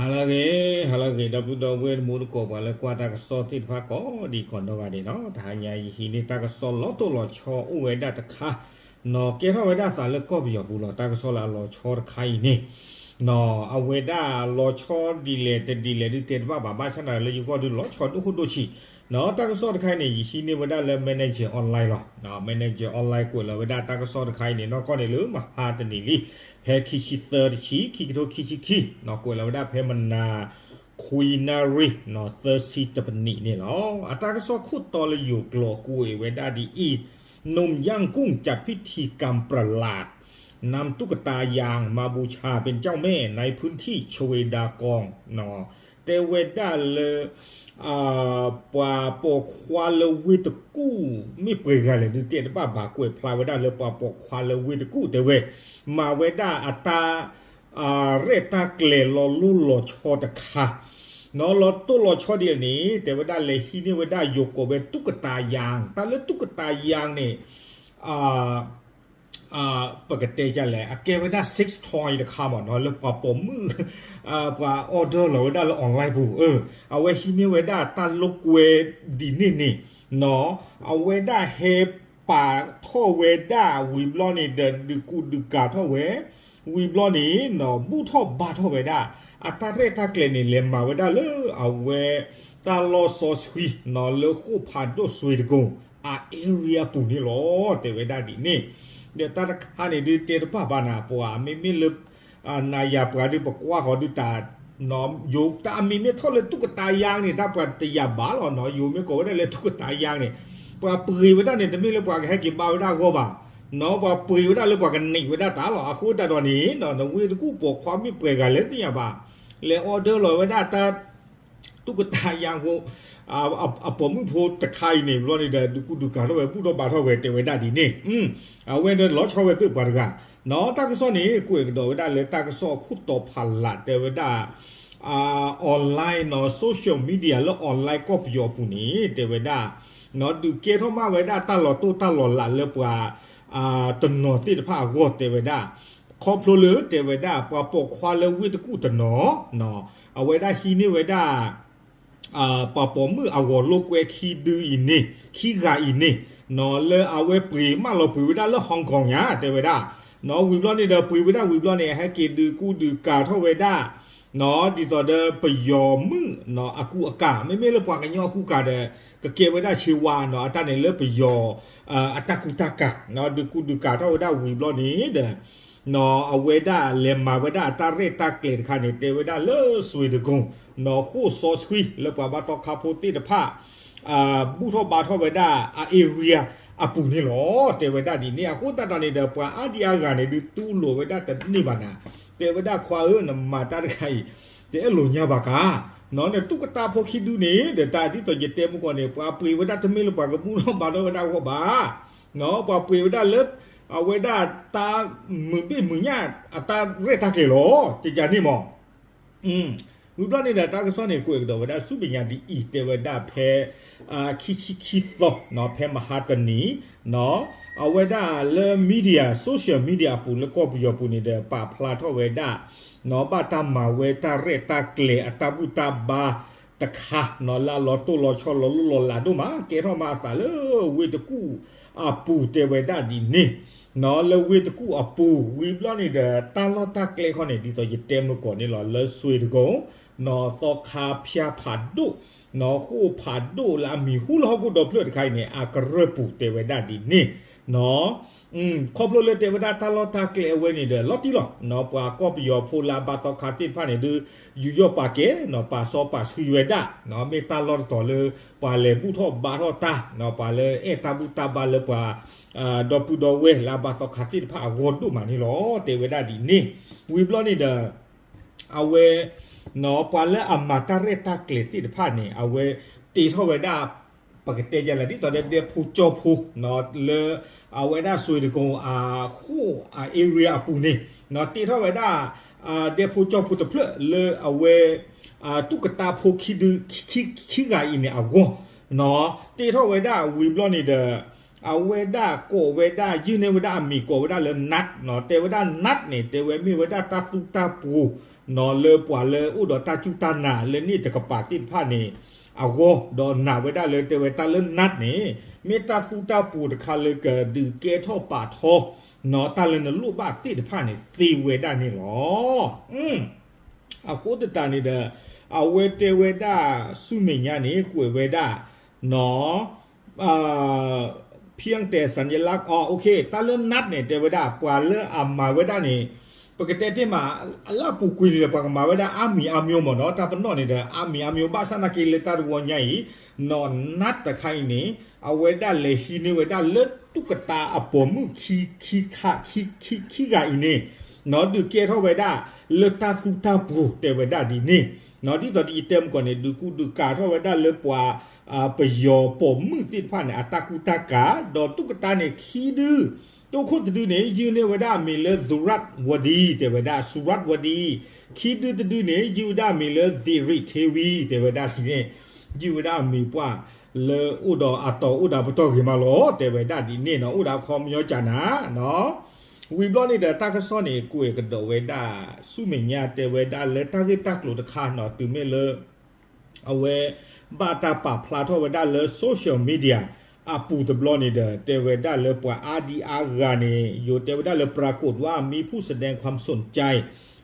ဟါလၢအဂ့ၤ, ဟါလၢအဂ့ၤ ဒီပုၢ်ဒီဝဲၢ်တံၤသကိး ပှၤလၢကွၢ်တၢ်ကစီၣ်သ့ၣ်တဖၣ်ကိးဒံးကိးနီၢ်ဂၤဒဲးနီၤ, တဟါညါယဟံးန့ၢ်တၢ်ကစီၣ်လီၤတိၢ်လီၤဆီအိၣ်ဝဲဒၣ်တခါ, နီၤကဲထီၣ်ဝဲဒၣ်သးလၢကီၢ်ပယီၤပူၤလီၤ. တၢ်ကစီၣ်လၢအလီၤဆီတခါအံၤန့ၣ် နီၤ အဝဲဒၣ်လီၤဆီဒ်လဲၣ်တဒ်လဲၣ်ဒုးတဲတဘၣ်ဘၣ်, ဘၣ်ဆၣ်န့ၣ်လၢယဂီၢ်ဒုးလီၤဆီဒိၣ်ဃိဒိၣ်ဆံး, နီၤ တၢ်ကစီၣ်တခါအံၤန့ၣ် ယဟံးန့ၢ်ဝဲဒၣ်လၢ Manager Online လီၤ. Manager Online ကွဲးလီၤဝဲဒၣ်တၢ်ကစီၣ်တခါအံၤန့ၣ် နီၢ်ကီၢ်န့ၣ်လၢမဟါတနံၤလံ, ဖဲခံဆံသၢတဆံ ခံကထိခံဆံခံ, နီၤ ကွဲးလီၤဝဲဒၣ်ဖဲမနၤ ခွံနၣ်ရံၣ် နီၤ သၢဆံတပနံးန့ၣ်လီၤ. အတၢ်ကစီၣ်ခိၣ်တီလၢယိၤကျိာ်ကွဲးဝဲဒၣ်ဒ်အံၤ, หนุ่มย่างกุ้งจัดพิธีกรรมประหลาด นำตุ๊กตายางมาบูชาเป็นเจ้าแม่ในพื้นที่ชเวดากอง နီၤ တဲဝဲဒၣ်လၢ ပှၤပိာ်ခွါလၢဝ့ၢ်တကူၣ် မ့ၢ်ပှဲၤဂၤလဲၣ်ဒုးတဲတဘၣ်ဘၣ်, ကွဲးဖျါဝဲဒၣ်လၢပှၤပိာ်ခွါလၢဝ့ၢ်တကူၣ် တဲဝဲ မၤဝဲဒၣ်အတၢ် ရဲၣ်တၢ်ကျဲၤလီၤလိၢ်လီၤဆီတခါ, နီၤ လီၤတိၢ်လီၤဆီဒ်န့ၣ် တဲဝဲဒၣ်လဲၤဟံးန့ၢ်ဝဲဒၣ်ယိၤကိးဝဲ ตุ๊กตายาง, တၢ်လၢ ตุ๊กตายาง န့ၣ် ပကတဲဒ်လဲၣ် အကဲဝဲဒၣ် sex toy တခါမးနီၤ လၢပှၤပိာ်မုၣ် ပှၤ order လီၤဝဲဒၣ်လၢ online ပူၤ, အဝဲဟံးန့ၢ်ဝဲဒၣ်တၢ်လိာ်ကွဲဒ်န့ၣ်န့ၣ်, နီၤ အဝဲဒၣ်ဟဲပာ်ထီၣ်ဝဲဒၣ်ဝံၤဘျီန့ၣ်ဒီး ဒုးကူဒုးကၤထီၣ်ဝဲ, ဝံၤဘျီန့ၣ် နီၤ ဘူၣ်ထီၣ်ဘါထီၣ်ဝဲဒၣ် အတၢ်ရဲၣ်တၢ်ကျဲၤန့ၣ် လဲၤမၤဝဲဒၣ်လၢအဝဲ တၢ်လီၢ်စီဆှံ နီၤ လၢဃိၣ်ဖးဒိၣ်စွ့တကိၤ အ area ပူၤန့ၣ်လီၤ တဲဝဲဒၣ်ဒ်န့ၣ်, ဒီးတၢ်တခါန့ၣ်ဒုးတဲတဘၣ်ဘၣ်နၤ ပှၤမ့မ့ၢ်လၢ နၤယၤပှၤဒုးပကွၢ်ဃီၤဒုးတၢ် ယိၤတၢ်အမံၤမ့ၢ်ထီၣ်လၢ ตุ๊กตายาง န့ၣ် တၢ်ပှၤတယာ်ဘၣ်လီၤနီၤ, ယိၤမ့ၢ်ကိးဝဲဒၣ်လၢ ตุ๊กตายาง န့ၣ် ပှၤပှ့ၤဝဲဒၣ်န့ၣ် တမ့ၢ်လၢပှၤကဟဲက့ၤဘါဝဲဒၣ်အဂီၢ်ဘၣ်, နီၤ ပှၤပှ့ၤဝဲဒၣ်လၢပှၤကန့ၢ်ဝဲဒၣ်တၢ်လီၤ. အဃိသတးဒီးန့ၣ် နဝ့ၢ်တကူၣ်ပိာ်ခွါမ့ၢ်ပှဲၤဂၤလဲၣ်သ့ၣ်ညါဘၣ်, လဲၤ order လီၤဝဲဒၣ်တၢ် ตุ๊กตายาง ဖိ အပိာ်မုၣ်ဖိတခါအံၤန့ၣ် ဘျီန့ၣ်ဒီး ဒုးကူဒုးကၤထီၣ်ဝဲ ဘူၣ်ထီၣ်ဘါထီၣ်ဝဲ တဲဝဲဒၣ်ဒ်န့ၣ်, အဝဲန့ၣ်လီၤဆီဝဲသ့ၣ်ပှၤတဂၤ, နီၤ တၢ်ကစီၣ်န့ၣ် ကွဲးကဒီးဝဲဒၣ်လၢတၢ်ကစီၣ်အခိၣ်တီဖးလး တဲဝဲဒၣ် online နီၤ social media လၢ online ကီၢ်ပယီၤအပူၤန့ၣ် တဲဝဲဒၣ် နီၤ ဒုးကဲထီၣ်မးဝဲဒၣ်တၢ်လီၤတိၢ်တၢ်လီၤလးလၢပှၤ တနီၤသ့ၣ်တဖၣ်အဂီၢ် တဲဝဲဒၣ်, ခီဖျိလၢတဲဝဲဒၣ် ပှၤပိာ်ခွါလၢဝ့ၢ်တကူၣ်တနီၤ နီၤ အဝဲဒၣ်ဟံးန့ၢ်ဝဲဒၣ် ပှၤပိာ်မုၣ်အဂီၤလိာ်ကွဲခံဒုအံၤန့ၣ် ခံဂၤအံၤန့ၣ် နီၤ လၢအဝဲပှ့ၤမၢလီၤပှ့ၤဝဲဒၣ်လၢ Hong Kong ညါ တဲဝဲဒၣ်, နီၤ ဝံၤဘျီန့ၣ်ဒီး ပှ့ၤဝဲဒၣ်ဝံၤဘျီန့ၣ် အဟဲက့ၤဒုးကူဒုးကၤထီၣ်ဝဲဒၣ် နီၤ ဒ်သိးဒီးပယီၤမုၣ် နီၤ အကူအကၤ မ့မ့ၢ်လၢပှၤကညီအကူအကၤဒီး ကကဲဝဲဒၣ်ဆ့ဝါ နီၤ အတၢ်န့ၣ်လၢပယီၤ အတၢ်ကူတၢ်ကၤ နီၤ ဒုးကူဒုးကၤထီၣ်ဝဲဒၣ်ဝံၤဘျီန့ၣ်ဒီး နီၤ အဝဲဒၣ်လဲၤမၤဝဲဒၣ်အတၢ်ရဲၣ်တၢ်ကျဲၤတခါန့ၣ် တဲဝဲဒၣ်လၢစွ့တကိၤ နီၤ ဃိၣ်စီဆှံ လၢပှၤဘါသီခါဖိသ့ၣ်တဖၣ် ဘူၣ်ထီၣ်ဘါထီၣ်ဝဲဒၣ်အ area အပူၤန့ၣ်လီၤ တဲဝဲဒၣ်ဒ်န့ၣ်. အဃိသတးဒီးန့ၣ်ဒီး ပှၤအါဒံအါဂၤန့ၣ် ဒုးတူၢ်လိာ်ဝဲဒၣ်တန့ၢ်ဘၣ်နၤ, တဲဝဲဒၣ်ခွါဧၢ နမၤတၢ်တခါအံၤ တအဲၣ်လိာ်ညါဘၣ်ကါ, နီၤ နသူၣ်ကတၢၢ်ဖိခံဒုန့ၣ် ဒီးတၢ်ဒ်သိးယတဲမုၢ်ကီၢ်န့ၣ် ပှၤပှ့ၤဝဲဒၣ်တမ့ၢ်လၢပှၤကဘူၣ်ထီၣ်ဘါထီၣ်ဝဲဒၣ်အဂီၢ်ဘၣ်, နီၤ ပှၤပှ့ၤဝဲဒၣ်လၢ အဝဲဒၣ်တၢ်မုာ်ဘ့ၣ်မုာ်ညၣ်အတၢ်ရဲၣ်တၢ်ကျဲၤလီၤ ကကန့ၣ်မး ဝံၤဘျီန့ၣ်ဒီး တၢ်ကစီၣ်န့ၣ် ကွဲးကဒီးဝဲဒၣ်ဆူမဲာ်ညါဒ်အံၤ တဲဝဲဒၣ်ဖဲ ခံဆံခံသီ နီၤ ဖဲမဟါတနံၤ နီၤ အဝဲဒၣ်လၢ media social media အပူၤလၢကီၢ်ပယီၤပူၤန့ၣ်ဒီး ပာ်ဖျါထီၣ်ဝဲဒၣ် နီၤ ဘၣ်တၢ်မၤဝဲတၢ်ရဲၣ်တၢ်ကျဲၤအတၢ်ဘူၣ်တၢ်ဘါတခါ နီၤ လၢအလီၤတိၢ်လီၤဆီလီၤလိၢ်လီၤလးဒိၣ်မး ကဲထီၣ်မးအသးလၢဝ့ၢ်တကူၣ်အပူၤ တဲဝဲဒၣ်ဒ်န့ၣ် နီၤ လၢဝ့ၢ်တကူၣ်အပူၤ ဝံၤဘျီန့ၣ်ဒီး တၢ်လီၢ်တၢ်ကျဲခီန့ၣ် ဒ်သိးယတဲမုၢ်ကီၢ်န့ၣ်လီၤ လၢစွ့တကိၤ နီၤ သီခါဖၠါဖးဒိၣ် နီၤ ဃိၣ်ဖးဒိၣ်လၢအမံၤဟူလၢဟီၣ်ခိၣ်ဒီဖျၢၣ်တခါအံၤန့ၣ် အကရၢၢ်ပူၤ တဲဝဲဒၣ်ဒ်န့ၣ် နီၤ ခီဖျိလၢတဲဝဲဒၣ်တၢ်လီၢ်တၢ်ကျဲအဝဲန့ၣ်ဒီး လီၤတံၢ်လီၤ နီၤ ပှၤကီၢ်ပယီၤဖိလၢအဘါသီခါသ့ၣ်တဖၣ်န့ၣ်ဒုး ယူးယီၣ်ပာ်ကဲ နီၤ ပာ်စီပာ်ဆှံဝဲဒၣ် နီၤ မ့ၢ်တၢ်လီၢ်တတီၤလၢ ပှၤလဲၤဘူၣ်ထီၣ်ဘါထီၣ်တၢ် နီၤ ပှၤလၢအဲၣ်တၢ်ဘူၣ်တၢ်ဘါလၢပှၤ ဒီပုၢ်ဒီဝဲၢ်လၢအဘါသီခါသ့ၣ်တဖၣ်အဂီၢ်ဒိၣ်မးန့ၣ်လီၤ တဲဝဲဒၣ်ဒ်န့ၣ် ဝံၤဘျီန့ၣ်ဒီး အဝဲ နီၤ ပှၤလၢအမၤတၢ်ရဲၣ်တၢ်ကျဲၤသ့ၣ်တဖၣ်န့ၣ် အဝဲတ့ထီၣ်ဝဲဒၣ် ပကတဲယလဲၣ် ဒ်သိးဒီးဒဲဖိကၠီဖိ နီၤ လၢ အဝဲဒၣ်စွ့တကိၤအဃိၣ်အ area အပူၤန့ၣ် နီၤ တ့ထီၣ်ဝဲဒၣ် ဒဲဖိကၠီဖိတဖျၢၣ်လၢအဝဲ သူၣ်ကတၢၢ်ဖိခံဒု ခံဂၤအံၤန့ၣ်အဂီၢ် နီၤ တ့ထီၣ်ဝဲဒၣ်ဝံၤဘျီန့ၣ်ဒီး အဝဲဒၣ်ကိးဝဲဒၣ် ယုၢ်န့ၢ်ဝဲဒၣ်အမံၤကိးဝဲဒၣ်လၢ နး နီၤ တဲဝဲဒၣ် နး န့ၣ် တဲဝဲမ့ၢ်ဝဲဒၣ်တၢ်သူတၢ်ပှိၤ လၢပှၤလၢအိၣ်ဒီးတၢ်စူၢ်တၢ်နာ်လၢန့ၣ်တကပၤသ့ၣ်တဖၣ်န့ၣ် အဂီၢ် ဒီးနာ်ဝဲဒၣ်လၢတဲဝဲတၢ်လၢ NAD န့ၣ် မ့ၢ်တၢ်သူတၢ်ပှိၤတခါလၢကဒုးကဲထီၣ်ပာ်ထီ တၢ်လၢနလိၣ်ဘၣ်သ့ၣ်တဖၣ်န့ၣ် သ့ဝဲဒၣ်န့ၣ်လီၤ. အဃိသတးန့ၣ်ဒီး အဝဲတဲဝဲဒၣ်ဆူမဲာ်ညါန့ၣ် ကွဲးဝဲဒၣ် ဖံအံတဲ စၣ်ယလၢ အ တၢ်လၢ NAD န့ၣ် တဲဝဲဒၣ် ပှၤလၢအမၤဝဲဒၣ်န့ၣ် ပကတဲတ့ၢ်မး လၢအပူၤကွံာ်န့ၣ်ဒီး ပှၤကမၤဝဲဒၣ်အါမံၤအါမျိုးမ့ၢ်နီၤ တၢ်ပနီၣ်န့ၣ်ဒီး အါမံၤအါမျိုး ဘၣ်ဆၣ်နာ်က့လၢတၢ်တဝီညါအံၤ နီၤ NAD တခါအံၤန့ၣ် အဝဲဒၣ်လဲၤဟံးန့ၢ်ဝဲဒၣ်လၢတူၢ်ကတာ်အပိာ်မုၣ်ခံ ခံ ခံဂၤအံၤန့ၣ် နီၤ ဒုးကဲထီၣ်ဝဲဒၣ် လၢတၢ်သူတၢ်ပှိၤတဲဝဲဒၣ်ဒ်န့ၣ် နီၤ ဒ်သိးဒ်ယတဲမုၢ်ကီၢ်န့ၣ် ဒုးကူဒုးကၤထီၣ်ဝဲဒၣ်လၢပှၤ ပယီၤပိာ်မုၣ်သ့ၣ်တဖၣ်န့ၣ် အတၢ်ကူတၢ်ကၤ ဒီးတူၢ်ကတာ်န့ၣ်ခံဒု တိခိၣ်တဒုန့ၣ် ယုၢ်န့ၢ်ဝဲဒၣ်အမံၤလၢ သုရၣ်ဝဒံ တဲဝဲဒၣ် သုရၣ်ဝဒံ ခံဒုတဒုန့ၣ် ယုၢ်ဝဲဒၣ်အမံၤလၢ သီရိထေဝံ တဲဝဲဒၣ်ဒ်န့ၣ် ယုၢ်ဝဲဒၣ်အမံၤပှၢ်လၢအိၣ်ဒီးအတီၤအိၣ်ဒီးပတီၢ်ဂ့ၤမးလီၤ တဲဝဲဒၣ်ဒ်န့ၣ်နီၤ အိၣ်ဒီးအခီပညီကနၤနီၤ ဝံၤဘျီန့ၣ်ဒီးတၢ်ကစီၣ်န့ၣ် ကွဲးကဒီးဝဲဒၣ် ဆူမဲာ်ညါတဲဝဲဒၣ်လၢတၢ်ဂ့ၢ်တၢ်ကျိၤတခါနီၤ တုၤမ့ၢ်လၢ အဝဲ ဘၣ်တၢ်ပာ်ဖျါထီၣ်ဝဲဒၣ်လၢ social media အပူၤတဘျီန့ၣ်ဒီး တဲဝဲဒၣ်လၢပှၤအါဒံအါဂၤန့ၣ် ယိၤတဲဝဲဒၣ်လၢ ปรากฏว่ามีผู้แสดงความสนใจ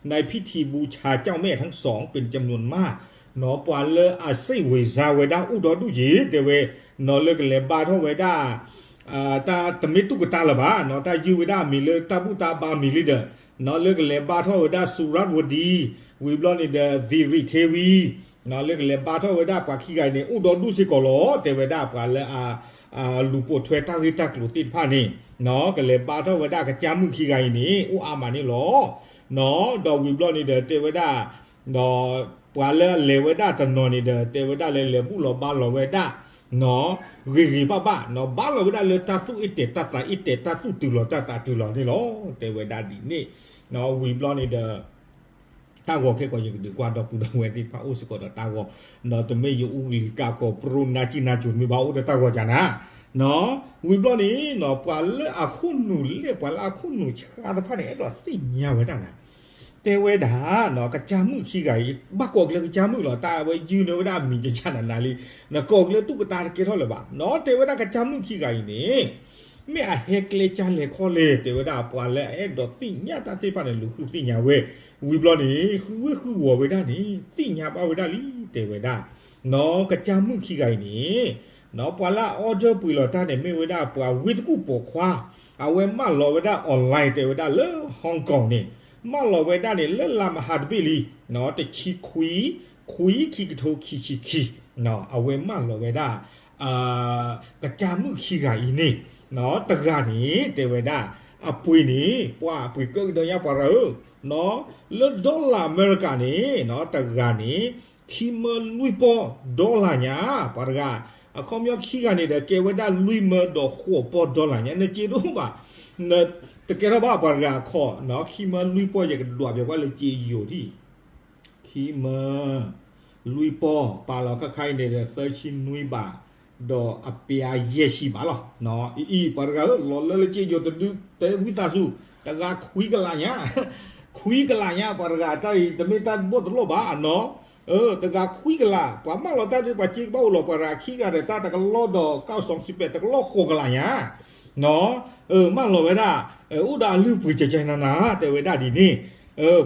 ในพิธีบูชาเจ้าแม่ทั้งสองเป็นจำนวนมาก နီၤ ပှၤလၢအစိတ်ဝင်စားဝဲဒၣ်အိၣ်ဒီဒူၣ်က့ၤ တဲဝဲ နီၤ လၢကလဲၤဘါထီၣ်ဝဲဒၣ် တၢ်တမ့ၢ်တူၢ်ကတာ်လၢၤဘၣ် နီၤ တၢ်ယုၢ်ဝဲဒၣ်အမံၤလၢတၢ်ဘူၣ်တၢ်ဘါမံၤလံဒီး နီၤ လၢကလဲၤဘါထီၣ်ဝဲဒၣ် သုရၣ်ဝဒံ ဝံၤဘျီန့ၣ်ဒီး သီရိထေဝံ နီၤ လၢကလဲၤဘါထီၣ်ဝဲဒၣ်ပှၤခံဂၤအံၤန့ၣ် အိၣ်ဒီဒူၣ်စ့ၢ်ကီးလီၤ တဲဝဲဒၣ်ပှၤလၢအ လူၤပိာ်ထွဲတၢ်ဂ့ၢ်တၢ်ကျိၤသ့ၣ်တဖၣ်န့ၣ် နီၤ ကလဲၤဘါထီၣ်ဝဲဒၣ်ကစၢ်မုၣ်ခံဂၤအံၤန့ၣ် အိၣ်အါမးန့ၣ်လီၤ နီၤ ဒီးဝံၤဘျီန့ၣ်ဒီး တဲဝဲဒၣ် ဒီးပှၤလၢအလဲၤဝဲဒၣ်တနီၤန့ၣ်ဒီး တဲဝဲဒၣ်လၢလဲၤဘူၣ်လီၤဘါလီၤဝဲဒၣ် နီၤ ဂ့ၤဂ့ၤဘၣ်ဘၣ် နီၤ ဘါလီၤဝဲဒၣ်လၢတၢ်သူၣ်အ့ၣ်တဲာ်တၢ်သးအ့ၣ်တဲာ် တၢ်သူၣ်တုၤလီၤတၢ်သးတုၤလီၤန့ၣ်လီၤ တဲဝဲဒၣ်ဒ်န့ၣ် နီၤ ဝံၤဘျီန့ၣ်ဒီး တၢ်ဂီၤခဲကီး ယကဒုးကွၢ်ဒီပုၢ်ဒီဝဲၢ်သ့ၣ်တဖၣ်အိၣ်စ့ၢ်ကီးဒီးတၢ်ဂီၤ, ဒီးတမ့ၢ်ယအူလံၤကးကီးပြိနါစံနါစိၤမ့ၢ်ဘၣ်အိၣ်ဒီးတၢ်ဂီၤကနၤ, ဝံၤဘျီန့ၣ် ပှၤလၢအခိၣ်နူာ်လဲၣ် ပှၤလၢအခိၣ်နူာ်ဆှါတဖၣ်န့ၣ် အဲၣ်ဒိးသ့ၣ်ညါဝဲဒၣ်နၤ, တဲဝဲဒၣ် ကစၢ်မုၣ်ခံဂၤအံၤ ဘၣ်ကိးက့ၤလၢကစၢ်မုၣ်လီၤ တၢ်ဝဲယုၢ်န့ၢ်ဝဲဒၣ်အမံၤကကနၤနၤလံ, နကိးက့ၤလၢသူၣ်ကတၢၢ်တကဲထီၣ်လၢၤဘၣ်, တဲဝဲဒၣ်ကစၢ်မုၣ်ခံဂၤအံၤန့ၣ် မ့ၢ်အဟဲကျဲကၢ်လဲၤခီလဲၣ် တဲဝဲဒၣ် ပှၤလၢအအဲၣ်ဒိးသ့ၣ်ညါတၢ်သ့ၣ်တဖၣ်န့ၣ် လူၤဃုသ့ၣ်ညါဝဲ, ဝံၤဘျီန့ၣ် ဃုဝ့ၢ်ဃုဝီၤဝဲဒၣ်န့ၣ် သ့ၣ်ညါဘၣ်ဝဲဒၣ်လံ တဲဝဲဒၣ်, ကစၢ်မုၣ်ခံဂၤအံၤန့ၣ် ပှၤလၢအ order ပှ့ၤလီၤတၢ်န့ၣ် မ့ၢ်ဝဲဒၣ်ပှၤဝ့ၢ်တကူၣ်ပိာ်ခွါ, အဝဲမၢလီၤဝဲဒၣ် online တဲဝဲဒၣ်လၢ Hong Kong န့ၣ်, မၢလီၤဝဲဒၣ်န့ၣ် လၢလါမဟါတဘ့ၣ်လံ, တဆံခွံ, ခွံ ခံကထိခံဆံခံ, အဝဲမၢလီၤဝဲဒၣ် ကစၢ်မုၣ်ခံဂၤအံၤန့ၣ်, တဂၤန့ၣ် တဲဝဲဒၣ် အပှ့ၤန့ၣ် ပှၤအပှ့ၤကၢကဒီးညါပှၤတဂၤဧၢ, လၢ dollar အမဲရကၤန့ၣ် တဂၤန့ၣ် ခံမၢလွံၢ်ပီၢ် dollar ညါ, ပှၤတဂၤ, အခီပညီခံဂၤန့ၣ်ဒီး ကဲဝဲဒၣ်လွံၢ်မၢဒီးဃိးပီၢ် dollar ညါ, နစ့ဒိၣ်ဘၣ်, တကဲထီၣ်ဘၣ်ပှၤတဂၤအခီၣ်, ခံမၢလွံၢ်ပီၢ် ယကဒွးပျီၤကွၢ်လၢစ့ယိၤထံၣ် ခံမၢ လွံၢ်ပီၢ် ပာ်လီၤခါခါအံၤန့ၣ်ဒီး သၢဆံနွံဘး ဒီးအပျါယဲၢ်ဆံဘးလီၤ. အံၤ ပှၤတဂၤဧၢ လီၤလၢလၢစ့ယိၤတဒု တဲဝံသးစူၤ တဂၤခွံကလးညါ, ခွံကလးညါ ပှၤတဂၤတၢ်အံၤ တမ့ၢ်တၢ်ဘီၣ်တလီၢ်ဘၣ်နီၤ, တဂၤခွံကလး ပှၤမၢလီၤတၢ်ဒုး ပှၤစ့ကဘၣ်အိၣ်လီၤ ပှၤတဂၤခံဂၤဒီး တၢ်တကလီၢ်ဒီး ကၢ်စီဆံပဲး တကလီၢ်ဃိးကလးညါ မၢလီၤဝဲဒၣ် အိၣ်ဒီးအလုၢ်အပှ့ၤကကနၤနၤ တဲဝဲဒၣ်ဒ်န့ၣ်,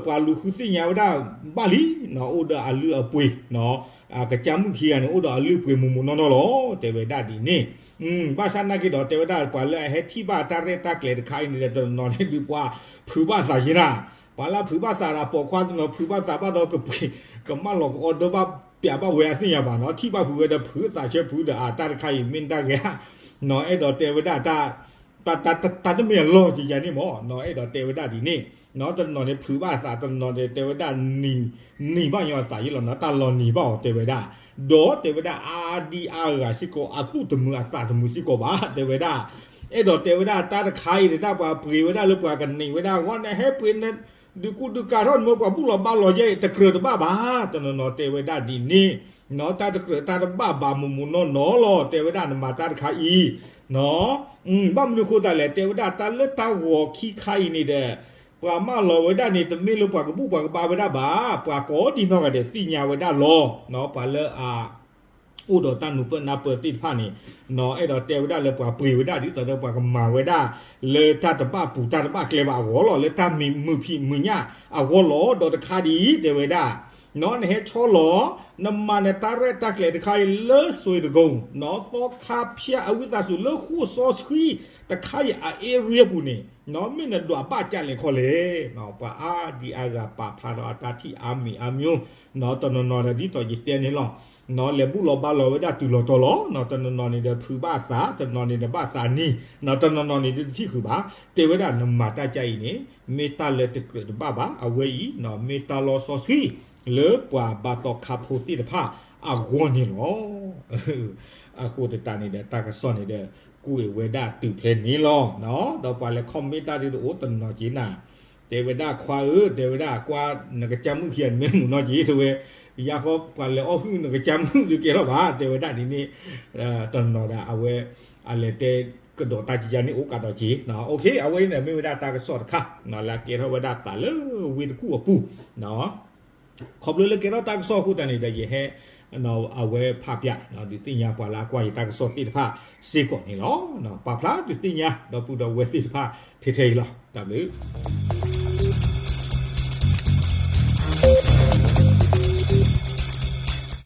ပှၤလူၤဃုသ့ၣ်ညါဝဲဒၣ်ဘၣ်လံ, အိၣ်ဒီးအလုၢ်အပှ့ၤ, ကစၢ်မုၣ်ခံဂၤန့ၣ် အိၣ်ဒီးအလုၢ်အပှ့ၤမုၢ်မုၢ်နီၢ်နီၢ်လီၤ တဲဝဲဒၣ်ဒ်န့ၣ်, ဘၣ်ဆၣ်နာ်က့ဒီး တဲဝဲဒၣ် ပှၤလၢအဟဲထံၣ်ဘၣ်တၢ်ရဲၣ်တၢ်ကျဲၤတခါအံၤန့ၣ်ဒီး တနီၤန့ၣ်ဒုးပှၤဖုးဘၣ်သးယ့နၤ, ပှၤလၢအဖုးဘၣ်သးဒီးပိာ်ခွါတနီၤ ဖုးဘၣ်သးဘၣ်ဒီးကပှ့ၤ ကမၢလီၤကအိးဒီးဘၣ်ပျးဘၣ်ဝဲအသ့ၣ်ညါဘၣ်နီၤ, ထံၣ်ဘၣ်ဖုးဝဲဒီးဖုးသးဆၢဖုးဒီး အတၢ်တခါအံၤ မ့ၢ်တၢ်ဂ့ၤဧါ, နီၤ အဲၣ်ဒိးတဲဝဲဒၣ် တၢ်တမ့ၢ်အလီၢ်ယယၤန့ၣ်မ့ၢ် နီၤ အဲၣ်ဒိးတဲဝဲဒၣ်ဒ်န့ၣ်, နီၤ တနီၤန့ၣ်ဖုးဘၣ်သး တနီၤန့ၣ်တဲဝဲဒၣ် နံၤဘၣ်ညီအသးယ့လီၤနီၤ တၢ်လီၤနံၤဘၣ်အီၤတဲဝဲဒၣ်, ဒီးတဲဝဲဒၣ်အါဒံအါဂၤစ့ၢ်ကီး အသူၣ်တမုာ်အသးတမုာ်စ့ၢ်ကီးဘၣ် တဲဝဲဒၣ်, အဲၣ်ဒိးတဲဝဲဒၣ်တၢ်တခါအံၤန့ၣ် တၢ်ပှၤပှ့ၤဝဲဒၣ်လၢပှၤကန့ၢ်ဝဲဒၣ်အဂီၢ်န့ၣ် ဟဲပှ့ၤန့ၣ် ဒုးကူဒုးကၤထီၣ်န့ၣ်မ့ၢ်ပှၤဘူၣ်လီၤဘါလီၤယဲအံၤ တကြၢးတဘၣ်ဘၣ်, တနီၤနီၤတဲဝဲဒၣ်ဒ်န့ၣ်, တၢ်တကြၢးတၢ်တဘၣ်ဘၣ်မုၢ်မုၢ်နီၢ်နီၢ်လီၤ တဲဝဲဒၣ်နမၤတၢ်တခါအံၤ, ဘၣ်မနုၤဃိသတးလဲၣ် တဲဝဲဒၣ်တၢ်လၢတၢ်ဂီၤခံခါအံၤန့ၣ်ဒီး ပှၤမၢလီၤဝဲဒၣ်န့ၣ် တမ့ၢ်လၢပှၤကဘူၣ်ပှၤကဘါဝဲဒၣ်ဘၣ်, ပှၤကိးဒံနီၢ်ဂၤဒဲးသ့ၣ်ညါဝဲဒၣ်လီၤ. ပှၤလၢအ အိၣ်ဒီးတၢ်နူၤပၢၢ်နၢ်ပၢၢ်သ့ၣ်တဖၣ်န့ၣ် အဲၣ်ဒိးတဲဝဲဒၣ်လၢပှၤပှ့ၤဝဲဒၣ် ဒ်သိးဒီးပှၤကမၤဝဲဒၣ် လၢတၢ်တဘၣ်ပူၤတၢ်တဘၣ်ကျဲဘၣ်အဂီၢ်လီၤ, လၢတၢ်မုာ်ဖံးမုာ်ညၣ်အဂီၢ်လီၤ. ဒီးတခါဒ်အံၤ တဲဝဲဒၣ် နဟဲဆီလီၤ နမၤနတၢ်ရဲၣ်တၢ်ကျဲၤတခါအံၤလၢစွ့တကိၤ သီခါဖၠၣ်အဝံသးစူၤလၢဃိၣ်စီဆှံတခါအံၤအ area ပူၤန့ၣ် မ့ၢ်နဒွးဘၣ်ကလဲာ်ခီလဲၣ်. ပှၤအါဒံအါဂၤပာ်ဖျါထီၣ်အတၢ်ထံၣ်အါမံၤအါမျိုး တနီၤနီၤဒီးဒ်သိးယတဲန့ၣ်လီၤ. လဲၤဘူၣ်လီၤဘါလီၤဝဲဒၣ်တုၤလီၤတီၤလီၤ, တနီၤနီၤန့ၣ်ဒီးဖုးဘၣ်သး, တနီၤနီၤန့ၣ်ဒီးဘၣ်သးနံၤ, တနီၤနီၤန့ၣ်ဒီးတထံၣ်ဃုာ်ဘၣ်. တဲဝဲဒၣ်နမၤတၢ်ကါအံၤန့ၣ် မ့ၢ်တၢ်လၢတကြၢးတဘၣ်ဘၣ်, အဝဲအံၤ မ့ၢ်တၢ်လီၢ်စီဆှံ လၢပှၤဘါသီခါဖိသ့ၣ်တဖၣ်အဂီၢ်န့ၣ်လီၤ. အဃိသတးန့ၣ်ဒီး တၢ်ကစီၣ်န့ၣ်ဒီး ကွဲးဝဲဒၣ်တုၤဖဲန့ၣ်လီၤ. ဒီးပှၤလဲၤ comment တၢ်ဒ်တအိၣ် တနီၤက့ၤနၤ တဲဝဲဒၣ်ခွါဧၢ, တဲဝဲဒၣ်ကွၢ်နကစၢ်မုၣ်ခံဂၤန့ၣ်မ့ၢ်မုာ်နီၢ်က့ၤ တဲဝဲ, ယၤဃီပှၤလဲၤအီၣ်ဟုၣ်နကစၢ်မုၣ်သုကဲထီၣ်ဘၣ် တဲဝဲဒၣ်ဒ်န့ၣ်, တနီၤနီၤဒီးအဝဲ အလဲၤတဲကဒီးတၢ်ကယၤန့ၣ်အိၣ်ကဒီးက့ၤ, အဝဲအံၤန့ၣ်မ့ၢ်ဝဲဒၣ်တၢ်ကစီၣ်တခါ လၢအကဲထီၣ်ဝဲဒၣ်သးလၢဝ့ၢ်တကူၣ်အပူၤ ခီဖျိလၢကဲထီၣ်တၢ်ကစီၣ်အဃိသတးန့ၣ်ဒီး ယဟဲ အဝဲဖးပၠး ဒုးသ့ၣ်ညါပှၤလၢအကွၢ်ယတၢ်ကစီၣ်သ့ၣ်တဖၣ်စ့ၢ်ကီးန့ၣ်လီၤ. ပာ်ဖျါဒုးသ့ၣ်ညါဒီပုၢ်ဒီဝဲၢ်သ့ၣ်တဖၣ်ထဲထဲအံၤလီၤ. တၢ်ဘျုး